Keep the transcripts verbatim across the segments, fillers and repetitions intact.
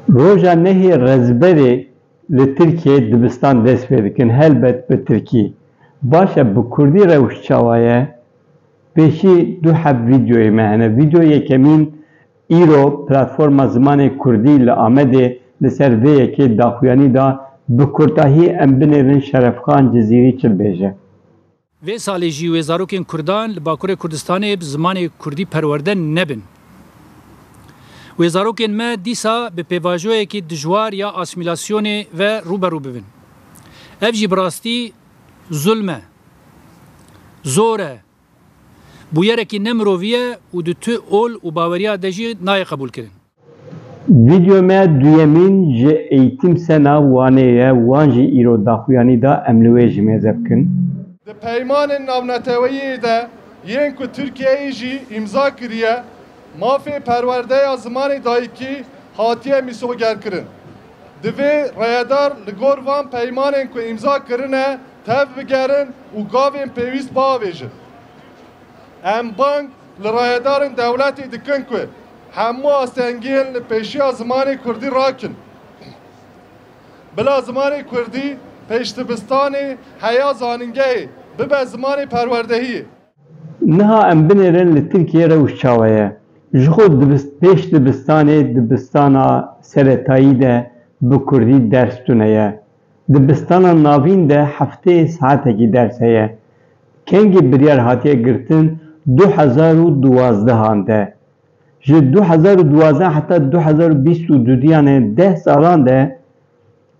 Roja nehê Rezberê li Tirkiyeyê dibistan dest pê dikin, helbet bi tirkî. Baş e, bi kurdî rewş çawa ye? Pêşî du heb vîdeoyê me hene. Vîdeoya yekemîn, îro Platforma Zimanê Kurdî li Amedê li ser vê yekê daxuyanî da, bi kurtahî em binêrin Şerefxan Cizîrî çi dibêje. Vê salê jî wêzarokên kurdan li Bakurê Kurdistanê bi zimanê kurdî perwerde nebin. Wêzarokên me dîsa bi pêvajoyekî dijwar ya asîmîlasyonê ve rû be rû bibin. Ev jî bi rastî zulm e, zor e, bûyerekî ne mirovî ye û di tu ol û baweriya de jî nayê qebûlkirin. Vîdeo me duyemîn ji Eğitim Sena Wanê ye, wan jî îro daxuyanî da, em li wê jî mêze bikin. Di peymanên navneteweyî de yên ku Tirkiyeyê jî îmza kiriye, mafê perwerdeya zimanê dayikî hatiye mîsogerkirin. Divê rayedar li gor van peymanên ku îmza kirine tev bigerin û gavên pêwîst biavêjin. Em bang li rayedarên dewletê dikin ku hemû astengiyên li pêşiya zimanê kurdî rakin. Bila zimanê kurdî pêşdibistanê heya zanîngehê bibe zimanê perwerdehiyê. Niha em binêrin li Tirkiyeyê rewş çawa ye. Ji xwe dibist-, pêş dibistanê dibistana seretayî de bi kurdî ders tune ye. Dibistana navîn de heftê saetekî ders heye. Kengî biryar hatiye girtin, du hezar û duwazdehan de. Ji du hezar û duwazdeh heta du hezar û bîst û dudiyan e, deh salan de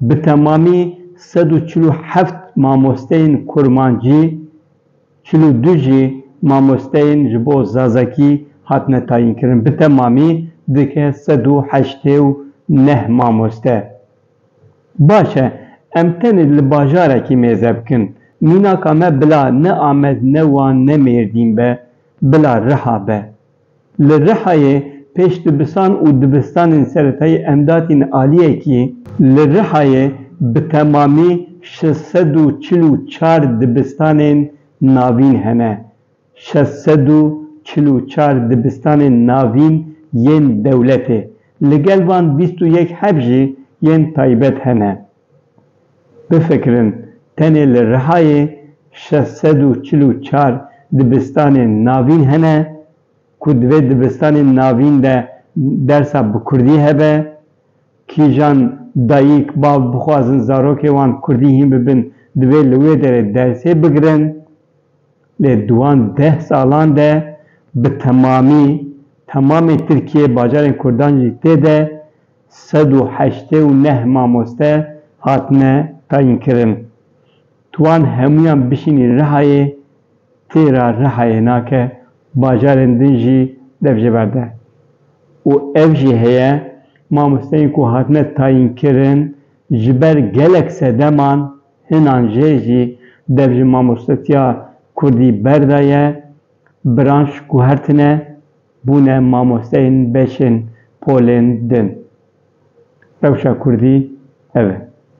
bi temamî sed û çil û heft mamosteyên kurmancî, çil û du jî mamosteyên ji bo zazakî hatine tayînkirin. Bi temamî dike sed û heştê û neh mamoste. Baş e, em tenê li bajarekî mêze bikin. Mînaka me bila ne Amed, ne Wan, ne Mêrdîn be, bila Riha be. Li Rihayê pêşdibistan û dibistanên seretayî em datîn aliyekî. Li Rihayê bi temamî şeş sed û çil û çar dibistanên navîn hene. Şeş sed û çil û çar dibistanên navîn yên dewletê. Li gel van bîst û yek heb jî yên taybet hene. Bifikirin, tenê li Rihayê şeş sed û çil û çar dibistanên navîn hene ku di vê dibistanên navîn de dersa bi kurdî hebe. Kîjan dayik, bav bixwazin zarokê wan kurdî hîn bibin, divê li wê derê dersê bigirin. Lê di wan deh salan de bi temamî, temamê Tirkiyê, bajarên kurdan jî tê de, sed û heştê û neh mamoste hatine tayînkirin. Tu wan hemûyan bişînî Rihayê, têra Rihayê nake, bajarên din jî dev ji ber de. Û ev jî heye, mamosteyên ku hatine tayînkirin, ji ber gelek sedeman, hinan jê jî dev ji mamostetiya kurdî berdaye, branş guhertine, bûne mamosteyên beşên polên din. Rewşa kurdî ev e.